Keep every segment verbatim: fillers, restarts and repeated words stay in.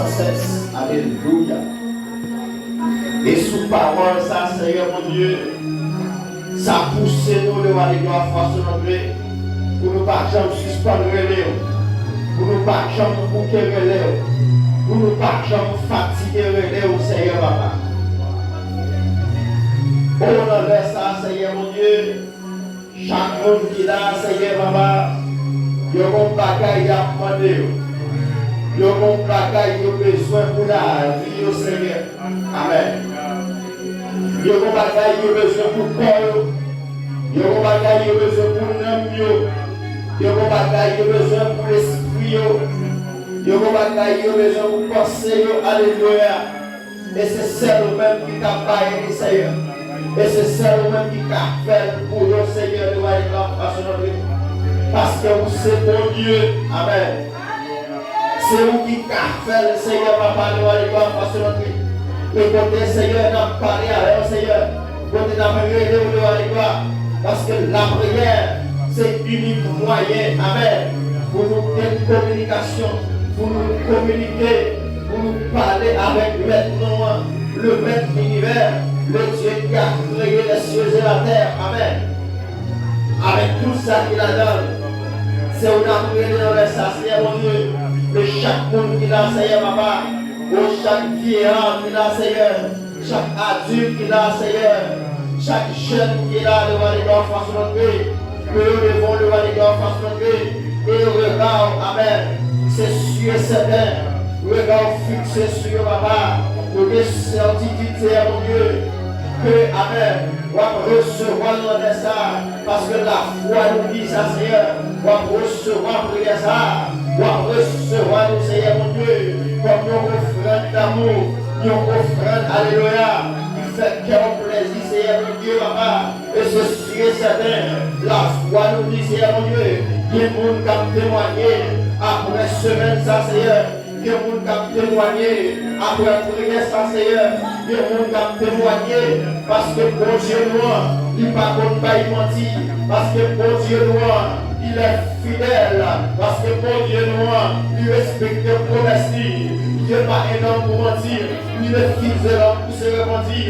Sans. Alelouya. E sou pawòl sa, Senyè Bondye, sa pouse nou, le roi des gloires, fwa sou notre, pou nou pa janm sispann rele w, pou nou pa janm bouke rele w, pou nou pa janm fatige rele w, Senyè Papa. O, nan lè sa, Senyè Bondye, chak moun ki la, Senyè Papa, yo gon bagay y ap mande yo. Yo gon bagay yo bezwen pou lavi yo, Senyè. Amèn. Yo gon bagay yo bezwen pou kò yo. Yo gon bagay yo bezwen pou nanm yo. Yo gon bagay yo bezwen pou lespri yo. Yo gon bagay yo bezwen pou panse yo. Alelouya. E se sèl ou menm ki ka bay li, Senyè. E se sèl ou menm ki ka fè l pou yo, Senyè, le roi des gloires, fwa sou notre. Paske ou se Bondye. Amèn. Se ou ki ka fè l, Senyè, Papa, le roi des gloires, fwa sou notre. E kote, Senyè, n ap pale avè w, Senyè. Kote n ap rele w, le roi des gloires. Paske lapriyè, se inik mwayen, amèn, pou nou gen kominikasyon, pou nou kominike, pou nou pale avèk Mèt nou an, le Maître univers, le Dieu qui a créé les cieux et la terre. Amèn. Avèk tout sa ki ladan l, se ou n ap rele nan lè sa, Senyè Bondye. E chak moun ki la, Senyè Papa, o chak vyeya ki la, Senyè, chak adilt ki la, Senyè, chak jèn ki la, le roi des gloires, fwa sou notre, ke yo devan w, le roi des gloires, fwa sou notre, e rega w, amèn, se si e sèten, rega w fikse sou yo, Papa, pou gen sètitid, Senyè Bondye, ke, amèn, w ap resevwa l nan lè sa, paske lafwa nou di sa, Senyè, w ap resevwa priyè sa, w ap resevwa nou, Senyè Bondye, kòm yon ofrann damou, yon ofrann, alelouya, ki fè kè w plèzi, Senyè Bondye, Papa. E se si e sèten, lafwa nou di, Senyè Bondye, gen moun k ap temwanye apre semèn sa, Senyè. Gen moun k ap temwanye apre priyè sa, Senyè. Gen moun k ap temwanye paske Bondye nou an, li pa konn bay manti. Paske Bondye nou an, il est fidèle. Paske Bondye nou an, li respekte pwomès li. Dye pa en nonm pou manti, ni le fils de l'homme pou se repanti.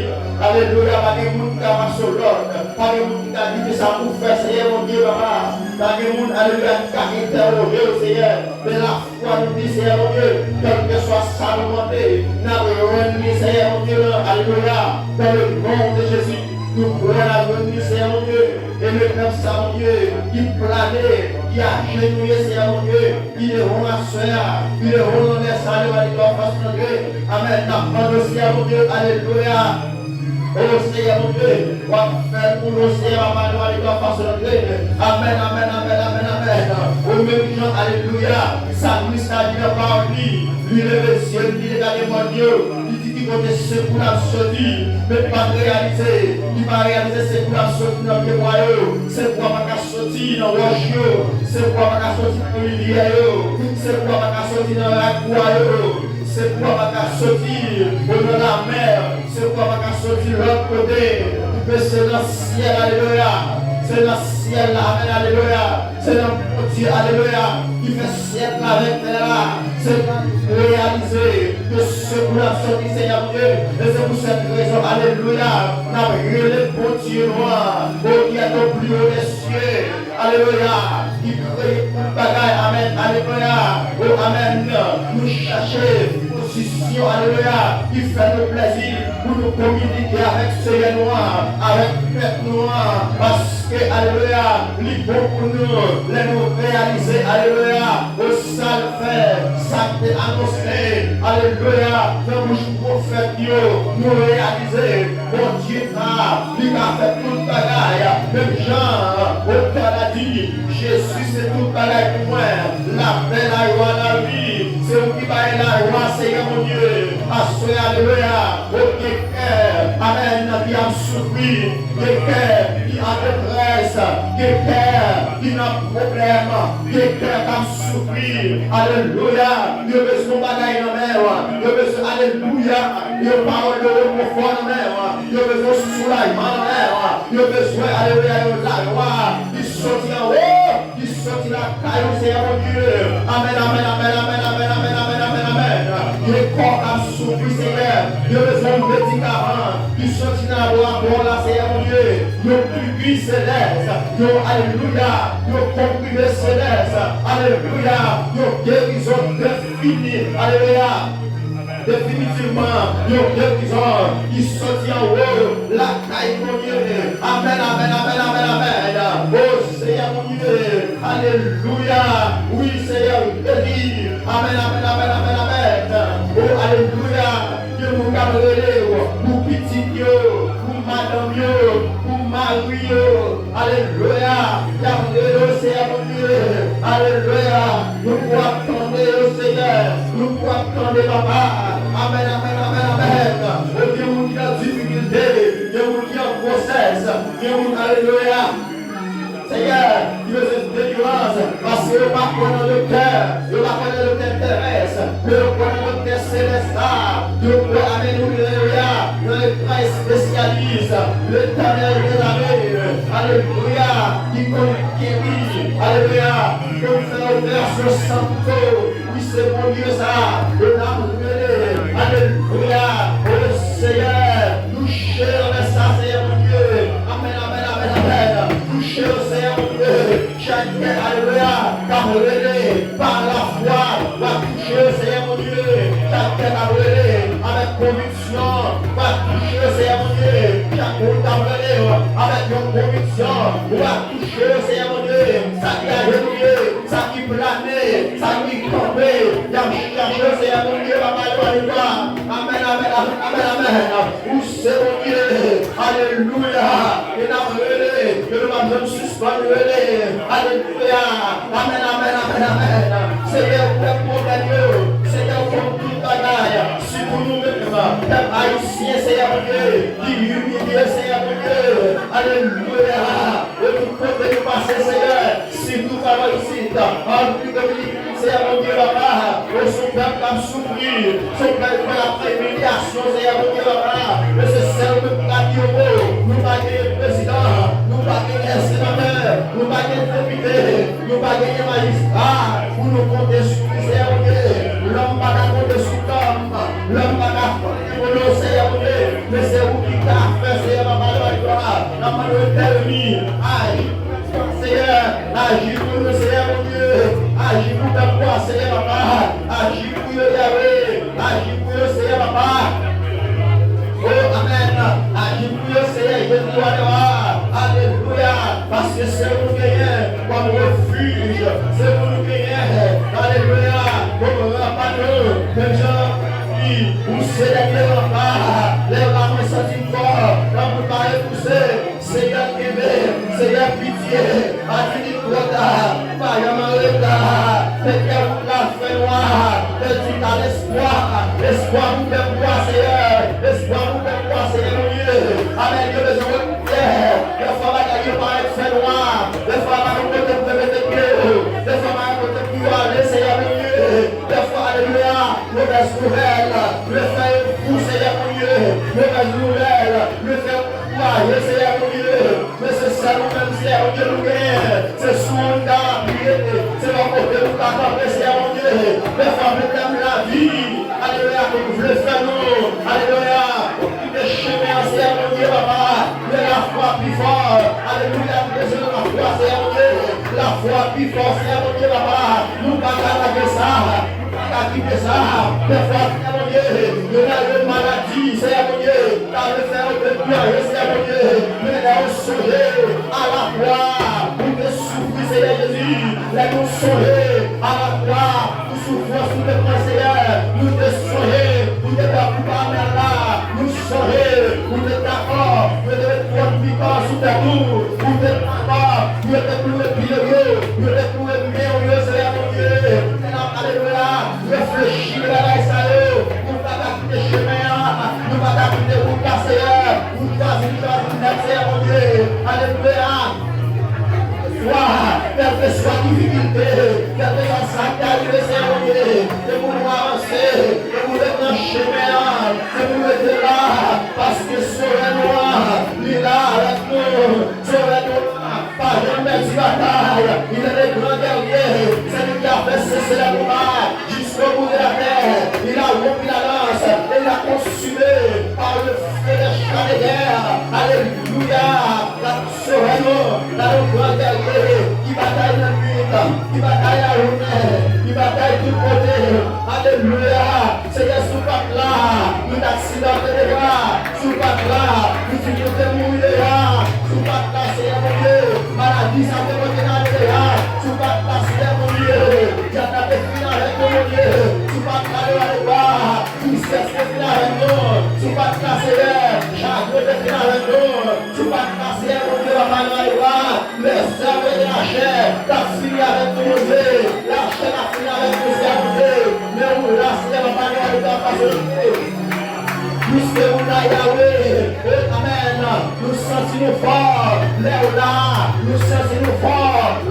Alelouya, pa gen moun ki ka pase w lòd. Pa gen moun ki ka di ki sa pou fè, Senyè Bondye, Papa. Pa gen moun, alelouya, ki ka entèwoje w, Senyè. Men la fwa nou di, Senyè Bondye, kèlkeswa sa nou mande, n ap jwenn li, Senyè Bondye, alelouya, dans le nom de Jésus. Nou kwè n ap jwenn li, Senyè Bondye. E le pèp sa, Bondye, ki plane, ki ajenouye, Senyè Bondye, ki devan w aswè a, ki devan w nan lè sa, le roi des gloires, fwa sou notre. Amèn. N ap mande w, Senyè Bondye, alelouya. O Senyè Bondye, w ap fè l pou nou, Senyè, Papa nou, alelouya, fwa sou notre. Amèn, amèn, amèn, amèn, amèn. O menm jan, alelouya, salmis la di nan pawòl li, li leve zye l, li regade mòn yo, li di ki kote sekou l ap soti, men pa t reyalize, li pa reyalize sekou l ap soti nan pyebwa yo, sekou a pa ka soti nan wòch yo, sekou a pa ka soti nan rivyè yo, sekou a pa ka soti nan rak bwa yo, sekou a pa ka soti nan lamè, sekou a pa ka soti lòt kote, men se nan syèl, alelouya, se nan syèl la, amèn, alelouya, se nan Bondye, alelouya, ki fè syèl la avèk tè la, se pou reyalize ke sekou l ap soti, Senyè Bondye, e se pou sèt rezon, alelouya, n ap rele Bondye nou an, o ki est au plus haut des cieux, alelouya, ki kreye tout bagay, amèn, alelouya, o amèn, nou chache pozisyon, alelouya, ki fè nou plèzi pou nou kominike avèk Senyè nou an, avèk Mèt nou an, paske, alelouya, li bon pou nou, lè nou reyalize, alelouya, o sa l fè, sa k te anonse, alelouya, nan bouch pwofèt yo, nou reyalize, Bondye sa, li ka fè tout bagay, menm jan, otè la di, Jezi se tout bagay pou mwen, lapè, lajwa, lavi, se ou ki bay lajwa, Senyè Bondye, aswè, alelouya, o gen kè, amèn, ki ap soufri, gen kè ki an detrès, gen kè ki nan pwoblèm, gen kè k ap soufri. Alelouya! Yo bezwen yon bagay nan men w. Yo bezwen, alelouya, yon pawòl de rekonfò nan men w. Yo bezwen yon soulajman nan men w. Yo bezwen, alelouya, yon lajwa ki soti anwo, ki soti lakay ou, Senyè Bondye. Amèn, amèn, amèn. Gen kò k ap soufri, Senyè. Yo bezwen yon medikaman ki soti nan laboratwa w la, Senyè Bondye. Yon piki selès, yon alelouya, yon konprime selès, alelouya, yon gerizon defini, alelouya. Definitivman, yon gerizon ki soti anwo lakay Bondye. Amèn, amèn, amèn, amèn, amèn. O Senyè Bondye, alelouya. Wi, Senyè Jezi. Amèn, amèn, amèn, amèn, amèn. O, alelouya. Gen moun k ap rele w pou pitit yo, pou madanm yo, pou mari yo. Alelouya. Y ap rele w, Senyè Bondye. Alelouya. Nou p ap tande yo, Senyè. Nou p ap tande, Papa. Amèn, amèn, amèn, amèn. O, gen moun ki nan difikilte. Gen moun ki an gwosès. Gen moun, alelouya. Senyè, ki bezwen delivrans, paske yo pa kwè nan doktè, yo pa kwè nan doktè terès, men yo kwè nan doktè selès la, yo kwè, alelouya, nan lepa espesyalis, Letènèl dèzame, alelouya, ki konn geri, alelouya, ki konn fè operasyon san kouto, wi, se Bondye sa, e n ap rele, alelouya, o Senyè, touche yo avèk sa, Senyè Bondye, amèn, amèn, amèn, amèn, touche yo, Senyè Bondye, chak kè, alelouya, k ap rele pa lafwa, w ap touche yo, Senyè Bondye. Chak kè k ap rele avèk konviksyon, w ap touche yo, Senyè Bondye. Chak moun k ap rele yo avèk yon konviksyon, w ap touche yo, Senyè Bondye. Sa ki ajenou ye, sa ki plane, sa ki kanpe, y ap chache yo, Senyè Bondye, papa yo, alelouya. Amèn, amèn, amèn, amèn, amèn. Ou se Bondye. Alelouya. E n ap rele. E nou p ap janm sispann rele. Alelouya. Amèn, amèn, amèn, amèn. Senyè, ou wè pwoblèm yo. Senyè, ou konn tout bagay. Sitou nou menm, pèp ayisyen, Senyè Bondye, ki imilye, Senyè Bondye. Alelouya. E tout kote nou pase, Senyè, sitou pa isit, an Repiblik Dominikèn, Senyè Bondye, papa, ou se yon pèp k ap soufri, se yon pèp k ap fè imilyasyon, Senyè Bondye, papa, men se sèl ou menm k ap di yon mo. Nou pa genyen prezidan, nou pa genyen senatè, nou pa genyen depite, nou pa genyen majistra pou nou konte sou li, Senyè Bondye. Lòm pa ka konte sou lòm, lòm pa ka fè pou nou, Senyè Bondye, men se ou ki ka fè, Senyè, papa, lwa glwa. N ap mande w entèvni, aji. Senyè, aji pou nou, Senyè Bondye. Aji pou pèp ou a, Senyè Papa. Aji pou yo, Yahweh. Aji pou yo, Senyè Papa. O, amèn. Aji pou yo, Senyè Jezi, alelouya. Paske se ou nou genyen kòm refij. Se ou nou genyen, alelouya, kòm ranpa nou. Menm jan ou se dènye ranpa. Lè yo pa santi m fò, lè moun pa repouse. Senyè, kenbe, Senyè, pitye, pa di li twò ta, pa janm an reta. Senyè, wout la fè nwa, pèdi ta lespwa, espwa pou pèp ou a, Senyè, espwa pou pèp ou a, Senyè Bondye. Amèn, yo bezwen wè koutyè. Dèfwa bagay yo parèt fè nwa, dèfwa pa gen kote pou yo mete pye yo, dèfwa pa gen kote pou yo ale, Senyè Bondye. Dèfwa, alelouya, movèz nouvèl vle fè yo fou, Senyè Bondye. Movèz nouvèl vle fè yo dekouraje, Senyè Bondye. Men se sèl ou menm, Senyè Bondye, nou genyen. Se sou ou n ka apiye. Se yon kote nou ka kanpe, Senyè Bondye. Dèfwa pwoblèm lavi, alelouya, ke nou vle fè nou, alelouya, kite chemen an, Senyè Bondye, papa. Men lafwa pi fò, alelouya, nou bezwen lafwa, Senyè Bondye. Lafwa pi fò, Senyè Bondye, papa. Nou pa ka lage sa. Pa ka kite sa. Dèfwa, Senyè Bondye, yo nan yon maladi, Senyè Bondye, ta vle fè yo dekouraje, Senyè Bondye. Men lè yo sonje a lakwa, ou te soufri, Senyè Jezi. Lè nou sonje a lakwa, pou soufrans ou te pran, Senyè, nou te sonje ou te pran kou pa mèl la. Nou sonje ou te dakò pou yo te met twòn pikan sou tèt ou. Ou te dakò pou yo te kloure pye w yo, pou yo te kloure men w yo, Senyè Bondye. Alelouya. Reflechi de bagay sa yo. Nou pa ka kite chemen an. Nou pa ka kite wout la, Senyè. Ou chwazi, nou chwazi nèt, Senyè Bondye. Alelouya. Swa, kèlkeswa difikilte, kèlkeswa sa k ta rive, Senyè Bondye, se pou nou avanse, se pou nou ret nan chemen an, se pou nou rete la, paske Sovè nou an, li la avèk nou. Sovè nou an pa janm pèdi batay. Il est le grand guerrier, celui qui a fait cesser les combats jusqu'au bout de la terre. Il a rompu Alelouya. L ap sove nou nan yon gran gè ki batay nan nuit, ki batay lajounen, ki batay tout kote. Alelouya. Seyè, si w pa t la, nou t aksidante deja. Si w pa t la, pitit nou te mouri deja. Si w pa t la, Seyè Bondye, maladi sa te pote n ale deja. Si w pa t la, Seyè Bondye, dyab la te fin avèk nou, Bondye. Si w pa t la, Seyè Bondye, trisyès te fin avèk nou. Si w pa t la, Seyè, chagren te fin avèk nou. Si w pa t la, Seyè Bondye, papa nou, alelouya, lèzèv de lachè t ap fini avèk nou, Bondye. Lachè t ap fini avèk nou, Seyè Bondye. Men ou la, Seyè, papa nou, alelouya, pase. Piske ou la, Yawe, amèn. Nou santi nou fò lè ou la. Nou santi nou fò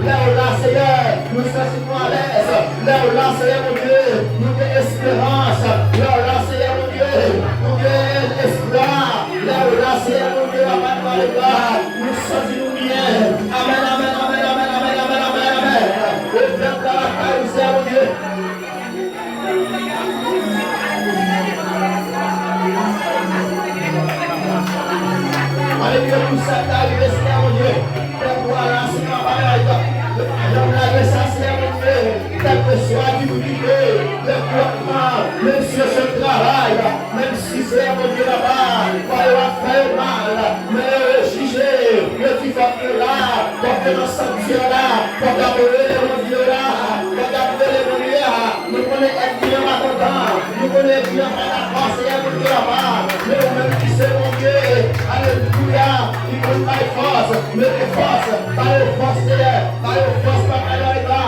lè ou la, Seyè. Nou santi nou alèz lè ou la, Seyè Bondye. Nou gen esperans lè ou la, Seyè Bondye. Nou gen espwa lè ou la, Seyè Bondye. Papa nou, alelouya. Nou santi nou byen. Amèn, amèn, amèn. Ou fè travay, Seyè Bondye. Alelouya, pou sa k ta rive, Seyè Bondye. Pèp ou a la, Seyè, pa bay. Yo pa janm lage sa, Seyè Bondye. Kèlkeswa difikilte, deplòkman, menm si yo se travay, menm si, Seyè Bondye, papa, fwa yo ap fè yo mal, men yo rejije, yo di fòk yo la, fòk yo nan sanktyè la, fòk y ap rele Bondye la, fòk y ap rele Bondye a. Nou konnen ènmi an pa kontan, nou konnen ènmi an pa dakò, Seyè Bondye papa, men ou menm ki se Bondye, alelouya, ki konn bay fòs, mete fòs, ba yo fòs, Seyè, ba yo fòs, papa, alelouya,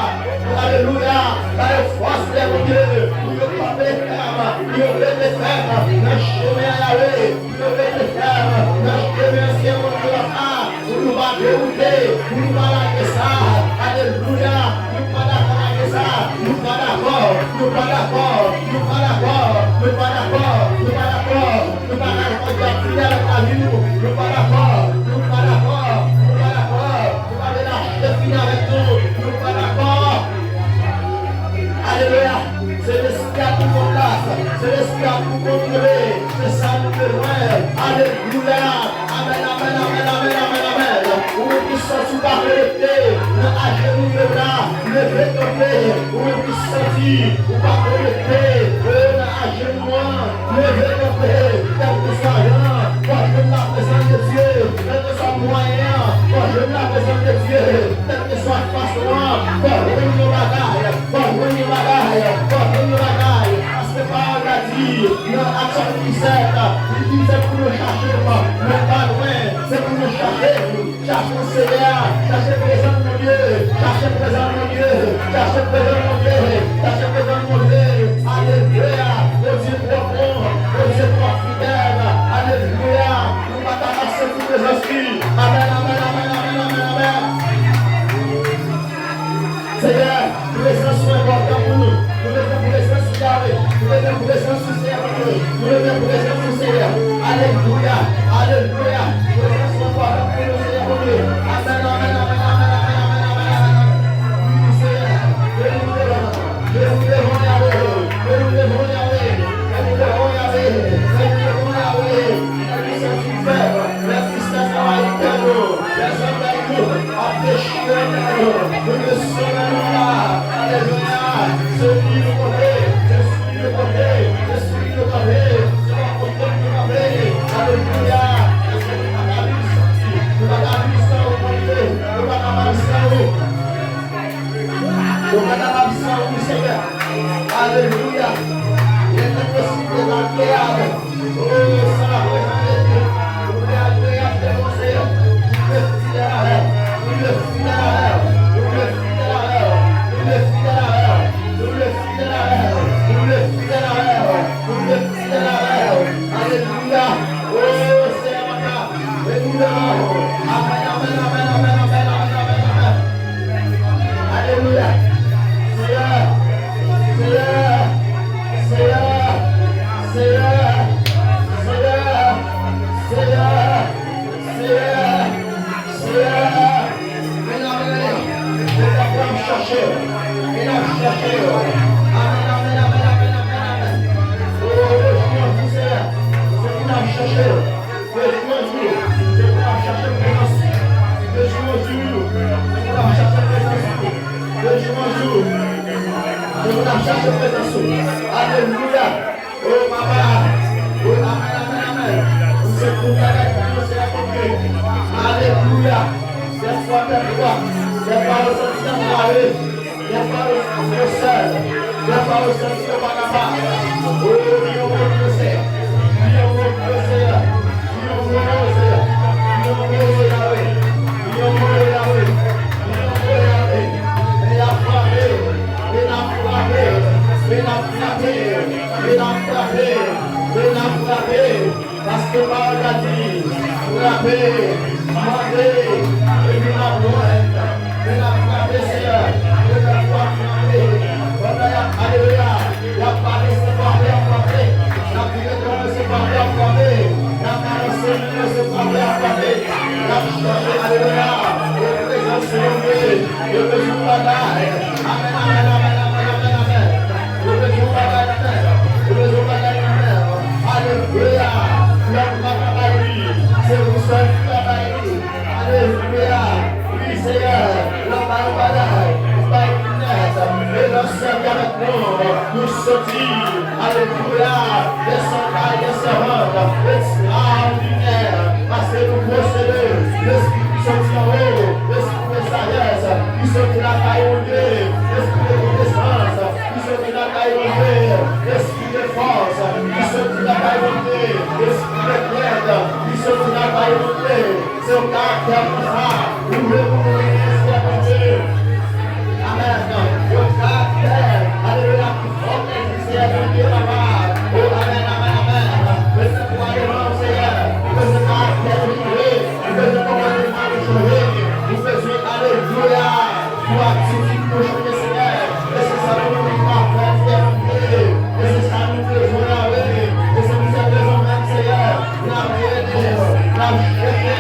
alelouya, ba yo fòs, Seyè Bondye, pou yo kanpe fèm, pou yo rete fèm nan chemen an, Yawe. Pou yo rete fèm nan chemen an, Seyè Bondye papa, pou nou pa dewoute, pou nou pa lage sa. Alelouya. Nou pa dakò lage sa. Nou pa dakò. Nou pa dakò. Nou pa dakò. Nou pa dakò. Nou pa dakò. Nou pa dakò. Dyab fini avèk lavi nou. Nou pa dakò. Nou pa dakò. Nou pa dakò. Nou pa vle lachè fini avèk nou. Nou pa dakò. Alelouya. Se Lespri a ki konn la, se Lespri a ki kontwole, se sa nou bezwen. Alelouya. Amèn, amèn, amèn. Ou menm ki santi w pa konekte nan ajenou yo la, leve kanpe. Ou menm ki santi w pa konekte, o, nan ajenou an, leve kanpe. Kèlkeswa jan, fò jwenn laprezans de Dye. Kèlkeswa mwayen an, fò jwenn laprezans de Dye. Kèlkeswa fason an, fò jwenn yon bagay, fò jwenn yon bagay, fò jwenn yon bagay. Paske pawòl la di, nan Ak chapit disèt, li di se pou nou chache m, men pa lwen, se pou nou chache m. Chache Seyè a, chache prezans Bondye, chache prezans Bondye, chache prezans Bondye, chache prezans Bondye. Alelouya, Bondye twò bon, Bondye twò fidèl. Alelouya. Nou pa ta ka santi prezans li. Amèn, amèn, amèn. Seyè, prezans ou enpòtan pou nou. Nou bezwen prezans ou, Yawe. Nou bezwen prezans ou, Seyè Bondye. Nou bezwen prezans ou, Seyè. Alelouya, alelouya. Prezans ou enpòtan pou nou, Seyè Bondye. Amèn, amèn, amèn. Wi, Seyè. Leve nou devan. Leve nou devan, Yawe. Leve nou devan, Yawe. Leve nou devan, Yawe. Leve nou devan, Yawe. Lè nou santi fèb, lè tristès anvayi kè nou, lè zòrèy nou ap dechire kè nou, nou gen sovè nou la. Alelouya. Se li nou konte, se sou li nou konte, se sou li nou kanpe, se pa kont kòb nou kanpe. Alelouya. Paske nou pa ka viv san li, nou pa ka viv san ou, Bondye, nou pa ka viv san ou. Nou pa kapab san ou, Senyè. Alelouya. Il était possible d'être agréable. Oh, san la prezans de Dye, nou te agreab devan Senyè. Ou te fidèl avè m. Ou te fidèl avè m. Ou te fidèl avè m. Ou te fidèl avè m. Ou te fidèl avè m. Ou te fidèl avè m. Ou te fidèl avè m. Alelouya. Oh, Senyè, papa. Alelouya. Amèn, amèn, amèn. Alelouya. Seyè, Seyè, Seyè, Seyè, Prezans ou. Alelouya. O papa. O amèn, amèn, amèn. Ou se tout bagay pou nou, Seyè Bondye. Alelouya. Dèfwa pèp ou a, dèfwa yo santi yo anklave, dèfwa yo santi yo sèl, dèfwa yo santi yo pa kapab. O, gen yon mo pou yo, Seyè. Gen yon mo pou yo, Seyè. Gen yon mo pou yo, Seyè. Gen yon mo pou yo, Yawe. Gen yon mo pou yo, Yawe. Gen yon mo pou yo, Yawe. Men n ap frape, men n ap frape, men n ap frape, men n ap frape, men n ap frape. Paske pawòl la di, frape, mande, epi n ap jwenn. Men n ap frape, Seyè. Epi w ap frape. Pandan y ap, alelouya, y ap pale, se frape y ap frape. Y ap vire do yo, se frape y ap frape. Y ap balanse men yo, se frape y ap frape. Y ap chèche, alelouya, yo prezans Bondye. Yo bezwen bagay. Amèn, amèn, amèn, amèn, amèn, amèn. Yo bezwen bagay nan men. Yo bezwen bagay nan men. Alelouya. Lòt pa ka bay li. Se ou sèl ki ka bay li. Alelouya. Wi, Seyè. Lòt pa yon bagay. Ou bay li nèt. E lòt sèvi avèk nou. Nou soti. Alelouya. Dèsèvay, dèsèvant. Ekstraòdinè. Paske nou posede. Lespri ki soti anwo. Lespri de sajès. Ki soti lakay Bondye. Lespri de konesans. Ki soti lakay Bondye, lespri de fòs, ki soti lakay Bondye, lespri de krent, ki soti lakay Bondye. Se yon karaktè konsa, ou vle pou nou genyen, Seyè Bondye. Amèn. Yon karaktè, alelouya, ki fò ke Seyè Bondye, papa. O, amèn, amèn, amèn. Mete pou ale nan Seyè. Ou bezwen karaktè nou chanje. Ou bezwen konpòteman nou chanje. Ou bezwen, alelouya. Pou atitid nou chanje, Senyè. E se sa nou menm ki ka fè, Senyè Bondye. E se sa nou bezwen, Yawe. E se pou sèt rezon menm, Senyè, n ap rele, n ap chèche.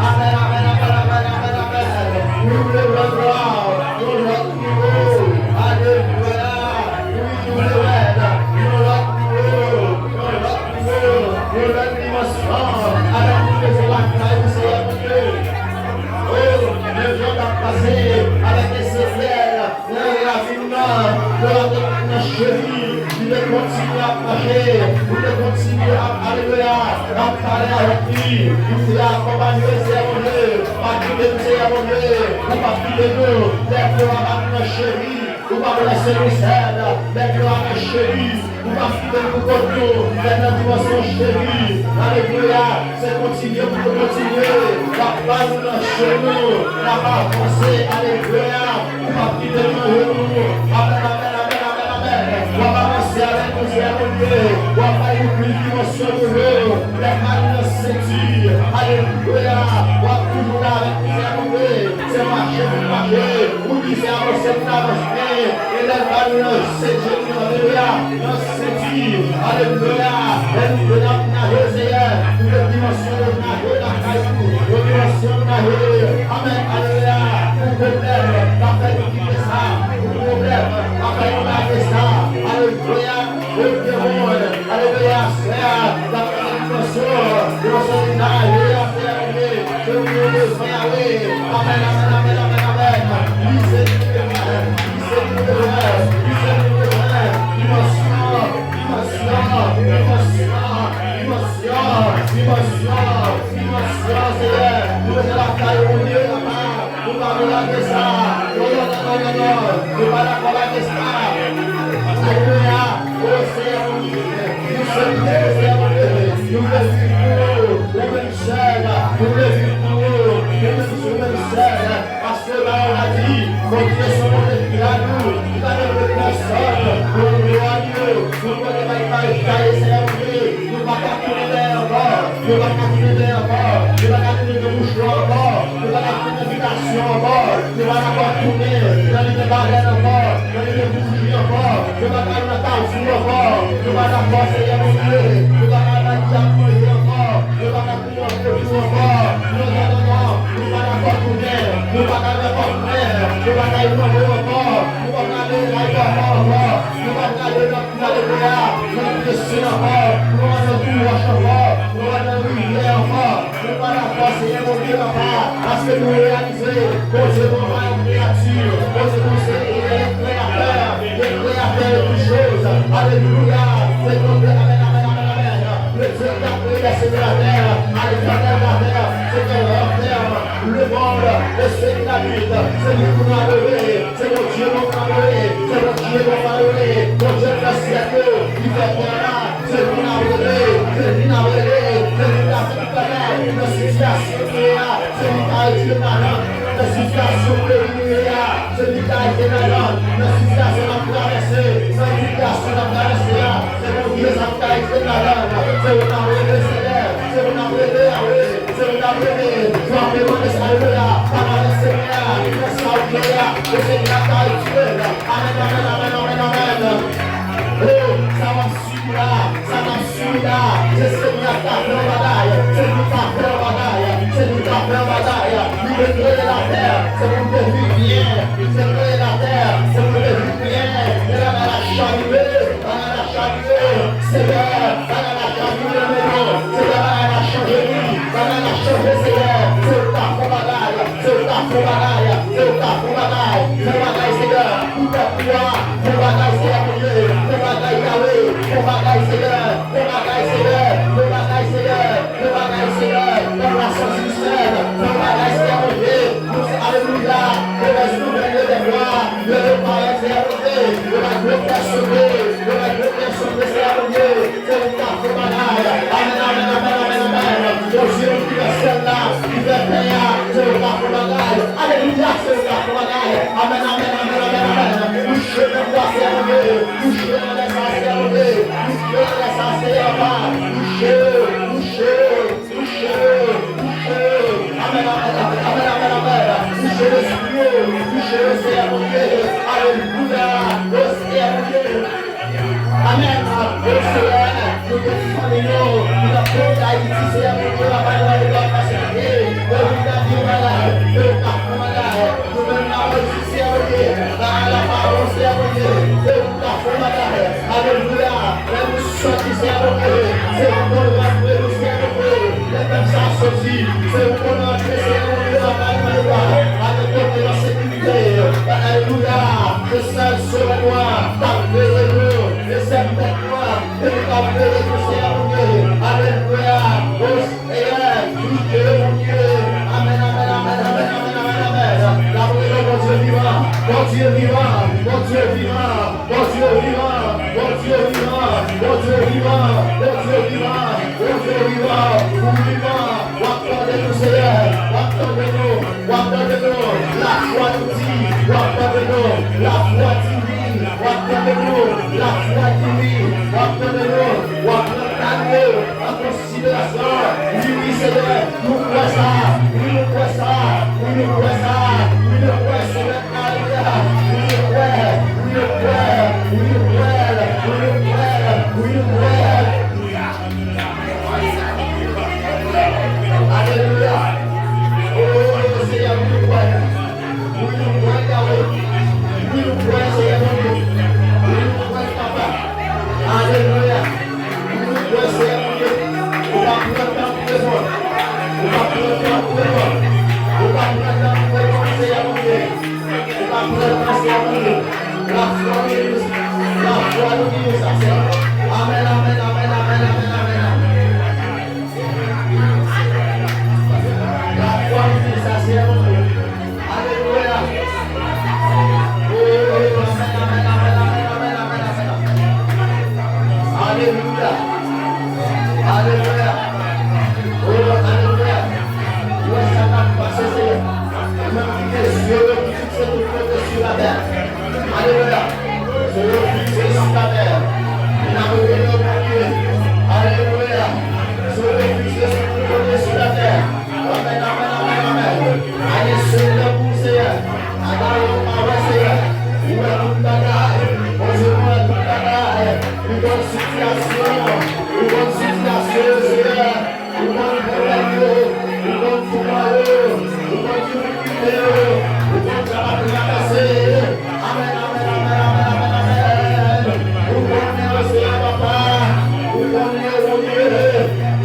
Amèn, amèn, amèn, amèn, amèn, amèn. Wi, nou vle wè glwa, yon lòt nivo. Alelouya. Wi, nou vle wè, yon lòt nivo, yon lòt nivo, yon lòt dimansyon. Amèn, nou bezwen lakay ou, Senyè Bondye. O, lè jan ap pase avèk Ezekyèl nan ravin nan, yo ap nan cheri, li te kontinye ap mache, li te kontinye ap, alelouya, ap pale avèk li, li te akonpanye Seyè Bondye, pa kite m Seyè Bondye, ou pa kite nou, lè yo ap nan cheri, ou pa lèse nou sèl, lè yo ap nan cheri, ou pa kite nou pou kont nou, men nan dimansyon cheri. Alelouya. Se kontinye pou nou kontinye. N ap pale nan chemen nou. N ap avanse. Alelouya. Ou pa kite nou nan jenou. Amèn, amèn, amèn, amèn, amèn. W ap avanse avèk nou, Seyè Bondye. W ap bay nou plis dimansyon nouvo. Lè mal nan senti. Alelouya. W ap toujou la avèk nou, Seyè Bondye. Se mache pou n mache, ou di se avanse pou n avanse. E lè n pa nan senti, alelouya, nan senti, alelouya. Lè nou, lè n ap naje, Seyè, pou lòt dimansyon, nou naje lakay ou, lòt dimansyon, nou naje. Amèn, alelouya. Pou pwoblèm pa fè nou kite sa, pou pwoblèm pa fè nou lage sa. Alelouya. Ou te bon, alelouya, Seyè, n ap fè dimansyon, dimansyon nou naje, Seyè Bondye. Ke nou bezwen ale. Amèn, amèn, amèn, amèn, amèn. Li se nou bezwen, li se nou bezwen, li se nou bezwen. Dimansyon, dimansyon, dimansyon, dimansyon, dimansyon, Seyè. Nou bezwen lakay ou, Bondye, papa. Nou pa vle lage sa. Non, non, non, non, non, non. Nou pa dakò lage sa. Alelouya. O Seyè Bondye, nou sèvi Seyè Bondye. Nou vle viv pou ou. Ou menm sèl. Nou vle viv pou ou. Ou menm, ou menm sèl. Paske pawòl la di, Bondye se yon Bondye ki la nou. Li pa gen lòt pèsòn pou nou glorifye. Nou konnen pa imaj taye Seyè Bondye. Nou pa ka tounen dèyè ankò. Nou pa ka tounen dèyè ankò. Nou pa ka tounen nan bouch nou ankò. Nou pa ka tounen nan bitasyon ankò. Nou pa dakò tounen nan limen balèn ankò, nan limen bouji ankò. Nou pa ka al nan kafou ankò. Nou pa dakò, Seyè Bondye. Nou pa ka al nan dyab manje ankò. Nou pa ka tounen nan vodou ankò. Non, non, non, non. Nou pa dakò tounen. Nou pa ka al nan kòknen. Nou pa ka al nan manje ankò. Nou pa ka ale nan kafou ankò. Nou pa ka ale nan Alelouya. Nou pa ka al nan pye sen ankò. Nou pa ka al nan twou wòch ankò. Nou pa ka al nan rivyè ankò. Nou pa dakò, Seyè Bondye, papa. Paske nou reyalize, Bondye, nou pa yon kreyati. Bondye, nou se le kreyatè. Le kreyatè de tout Alelouya. Seigneur, amèn, amèn, amèn, amèn. Le Dieu qui a créé les cieux et la terre, à l'éternel la terre, Seigneur, renferme le monde, le ciel et la nuit. C'est lui qu'on a adoré, c'est mon Dieu qu'on a adoré, c'est mon Dieu qu'on a adoré. Mon Dieu, le ciel, il fait bien là. Se li n ap rele, se li n ap rele, se li k ap fè tout bagay nan sitiyasyon nou ye a, se li k ap retire nou nan sitiyasyon peyi nou ye a, se li k ap retire nou nan sitiyasyon n ap travèse, nan sitiyasyon n ap travèse a, se Bondye sa k ap retire nou, se ou n ap rele Senyè, se ou n ap rele Yawe. Se ou k ap rele, frape mande sa yo la, pa mande Senyè a, fè sa ou vle a, e Senyè a ka retire l. Amèn, amèn, amèn, amèn, amèn. O, sa w ap sibi la, sa n ap sibi la, se Senyè a k ka fè yon bagay, se li k ka fè yon bagay, se li k ka fè yon bagay. Li te kreye latè, se pou l te viv byen, li te kreye latè, se pou l te viv byen, men bagay la chavire, bagay la chavire, Senyè, bagay la chavire nan men nou. Senyè, bagay la chanje, wi. Bagay la chanje, Senyè. Se ou k ap fè bagay. Se ou k ap fè bagay. Se ou k ap fè bagay. Fè bagay, Senyè. Pou pèp ou a. Fè bagay, Senyè Bondye. Fè bagay, Yawe. Fè bagay, Senyè. Fè bagay, Senyè. Fè bagay, Senyè. Fè bagay, Senyè. Fè bagay, Senyè. Fè bagay, Senyè Bondye. Alelouya. Alelouya. Yo pa wè, Senyè Bondye, yo pa wè pèsonn, yo pa wè pèsonn, Senyè Bondye, se ou k ap fè bagay. Amèn, amèn, amèn, amèn, amèn. Bondye ki nan syèl la, ki fè tè a, se ou k ap fè bagay. Alelouya, se ou k ap fè bagay. Amèn, amèn, amèn, amèn, amèn. Touche pèp la, Senyè Bondye. Touche nan lè sa, Senyè Bondye. Touche nan lè sa, Senyè papa. Touche, touche. Touche yo, touche yo. Amèn, amèn, amèn, amèn, amèn, amèn. Touche lespri yo, touche yo, Senyè Bondye. Alelouya. O Senyè Bondye. Amèn. O Senyè, nou gen fanmi nou ki nan peyi Dayiti, Senyè Bondye, papa nou, nou pa pase kote. Yo vin nan yon bagay, yo pa fè bagay. Nou menm n ap di, Senyè Bondye, bagay la pa bon, Senyè Bondye. Se ou k ap fè bagay. Alelouya. Lè nou sòti, Senyè Bondye, se ou konn rantre nou, Senyè Bondye. Lè pèp sa a sòti, se ou konn rantre, Senyè Bondye, lakay mwen yo a, avèk kote nan sekirite. Alelouya. Se sèl Sovè nou an k ap veye nou. Se sèl Mèt nou an, se li k ap veye nou, Senyè Bondye. Alelouya. O Senyè, touche yo, Bondye. Amèn, amèn, amèn. N ap rele Bondye vivan, Bondye vivan, Bondye vivan, Bondye vivan, Bondye vivan, Bondye vivan, Bondye vivan, Bondye vivan, ou vivan. W ap tande nou, Senyè, w ap tande nou, w ap tande nou. Lafwa nou di, w ap tande nou. Lafwa di wi, w ap tande nou. Lafwa di wi, w ap tande nou. W ap pran ka nou an konsiderasyon. Wi, wi, Senyè, nou kwè sa. Wi, nou kwè sa. Wi, nou kwè sa. Wi, nou kwè, Senyè. Alelouya. Wi, nou kwè. Wi, nou kwè. Wi, nou kwè. Wi, nou kwè. Wi, nou kwè. Alelouya. O, Senyè, wi, nou kwè. Wi, nou kwè, Yawe. Wi, nou kwè, Senyè Bondye. Wi, nou kwè, Papa. Alelouya. Wi, nou kwè, Senyè Bondye. Ou pa pran tan pou reponn. Ou pa pran tan pou reponn. Ou pa pran tan pou reponn, Senyè Bondye. Ou pa pran tan, Senyè Bondye. Lafwa nou gen sa. Lafwa nou gen sa, Senyè. Amèn, amèn, amèn. Lafwa nou gen sa, Senyè Bondye. Alelouya. O, amèn, amèn, amèn. Alelouya. Alelouya. O, alelouya. Ou wè sa k ap pase, Senyè. Ou menm ki gen zye yo ki fikse tout kote sou latè. Alelouya. Zye yo fikse sou latè. E n ap rele w, Bondye. Alelouya. Zye yo fikse sou tout kote sou latè. Amèn, amèn, amèn, amèn. Ayen sou nan pou Senyè. Bagay yo pa wè, Senyè. Ou wè tout bagay. Bondye, ou wè tout bagay. Ou konn sitiyasyon. Ou konn sitiyasyon yo, Senyè. Ou konn pwoblèm yo. Ou konn toulman yo. Ou konn difikilte yo. Ou konn sa k ap travèse. Amèn, amèn, amèn. Ou konnen yo, Senyè Papa. Ou konnen yo, Bondye.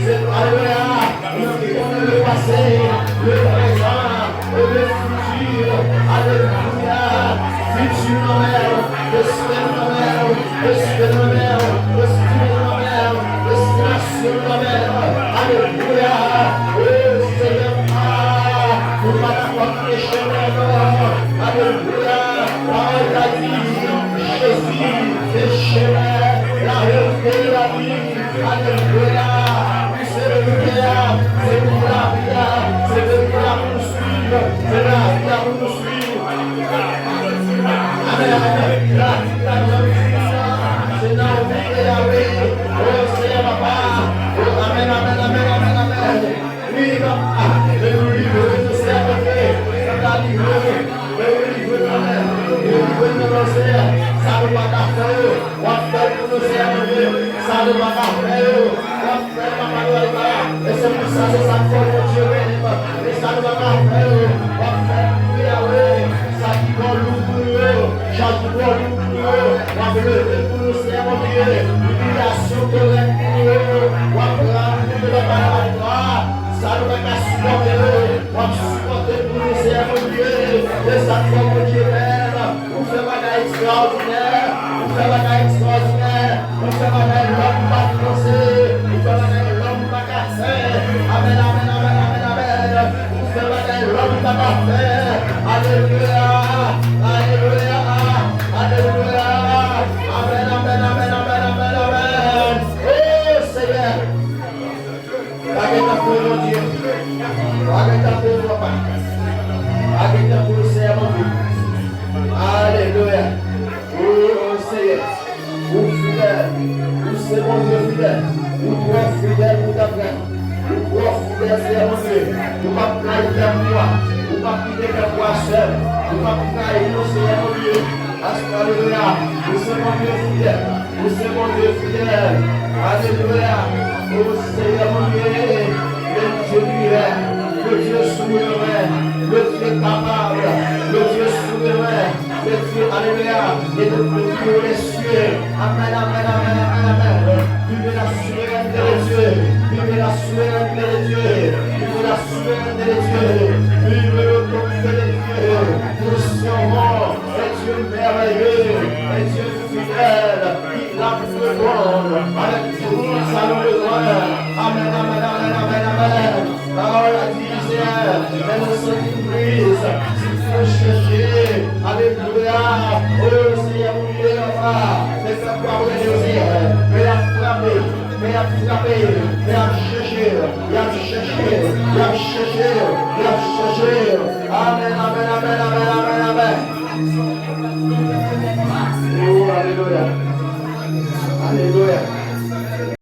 Se alelouya. Ou menm ki konnen le pase, le prezan, e le fiti. Alelouya. Fiti nan men w, prèzan nan men w, prèzan Alelouya. Wi, se verite a. Se verite lavi a. Se verite a pou nou swiv. Se lavi a pou nou swiv. Amèn, amèn. Lavi a nan Kris la. Se nan ou nou ye, Yahweh. O Seyè Papa. O, amèn, amèn, amèn, amèn, amèn. Wi, papa, men ou livre nou, Seyè Bondye. Sa ta livre nou, men ou livre nou, men ou livre nou, non, Seyè. Sa nou pa ka fè yo, w ap fè l pou nou, Seyè Bondye. Sa nou pa ka fè yo, w ap fè l, papa, nou al la. E se pou sa, se sa k fè Bondye beni m. E sa nou pa ka fè yo, w ap fè l pou nou, Yahweh. Sa ki bò lou pou nou yo, chaj ki bò lou pou nou yo, w ap leve pou nou, Seyè Bondye. Imilyasyon, kòlè pou nou yo, w ap pran pou nou, papa, nan lwa. Sa nou pa ka sipòte yo, w ap sipòte pou nou, Seyè Bondye. E sa k fè Bondye menm, ou fè bagay ekstraòdinè, ou fè bagay ekstraòdinè, ou fè bagay lòm pa t panse, ou fè bagay lòm pa ka fè. Amèn, amèn, amèn, amèn, amèn. Ou fè bagay lòm pa ka fè. Alelouya, alelouya, alelouya. Amèn, amèn, amèn, amèn, amèn, amèn. O Seyè. Pa gen tankou w, Bondye. Pa gen tankou w, papa. Pa gen tankou w, Seyè Bondye. Alelouya. O Seyè, ou fidèl. Ou se Bondye fidèl. Ou twò fidèl pou ta fè. Ou twò fidèl, Seyè Bondye. Ou p ap trayi pèp ou a. Ou p ap kite pèp ou a sèl. Ou p ap trayi nou, Seyè Bondye. Alelouya. Ou se Bondye fidèl. Ou se Bondye fidèl. Alelouya. O Seyè Bondye, le Dieu divin, le Dieu souverain, le Dieu capable, le Dieu souverain, le Dieu, alelouya, et le Dieu des cieux. Amèn, amèn, amèn, amèn, amèn. Vive la souveraineté de Dieu. Vive la souveraineté de Dieu. Vive la souveraineté de Dieu. Vive l'autorité de Dieu. Nous servons un Dieu merveilleux, un Dieu fidèl, ki la pou reponn avèk tout sa nou bezwen. Amèn, amèn, amèn, amèn, amèn. Pawòl la di, Seyè, men nou santi nou plis, si nou chèche, alelouya, o Seyè, nou leve anba, se fè kwa prene yo, Seyè, men y ap frape, men y ap frape, men y ap chèche, y ap chèche, y ap chèche.